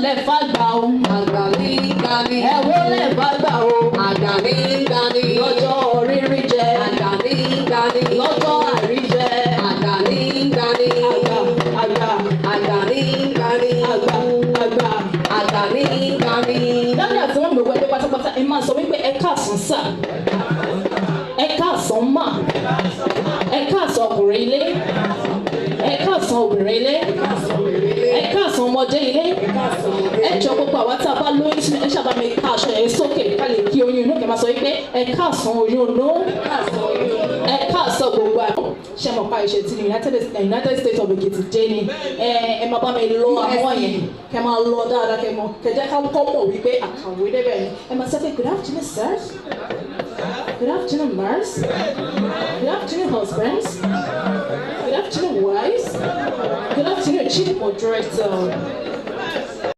Wólẹ̀ fàgbà o. Àgbà ní gbani. Ẹ wólẹ̀ fàgbà o. Àgbà ní gbani. Lọ́jọ́ rírí jẹ. Àgbà ní gbani. Lọ́jọ́ àìrí jẹ. Àgbà ní gbani. Àgbà, àgbà. Àgbà ní gbani. Àgbà, àgbà. Àgbà ní gbani. Daddy àti mummy, gbogbo ẹgbẹ́ pátápátá, ẹ máa sọ wípé ẹ káàsán sir, ẹ káàsán ma, ẹ káàsán ọkùnrin ilé, ẹ káàsán obìnrin ilé, ẹ káàsán ọmọdé ilé. Ẹ jọ, gbogbo àwa tá a bá lóyún sínú, ẹ ṣàbá mi ká aṣọ yẹn sókè ká lè kí oyún inú kẹ́ máa sọ wípé ẹ káàsán oyún inú, ẹ káàsán gbogbo àná. Ṣe mọ̀ pa ìṣe tí ní United States of Ekiti dé ni ẹ máa bá mi lọ àwọn yẹn, kẹ́ máa lọ dáadáa, kẹ́ mọ̀, kẹ́ jẹ́ ká kọ́ mọ̀ wípé àkàwé débẹ̀ ni. Ẹ máa sọ pé, "Good afternoon, sir. Good afternoon, ma'ams. Good afternoon, husbands. Good afternoon, wives. Good afternoon, chief moderator."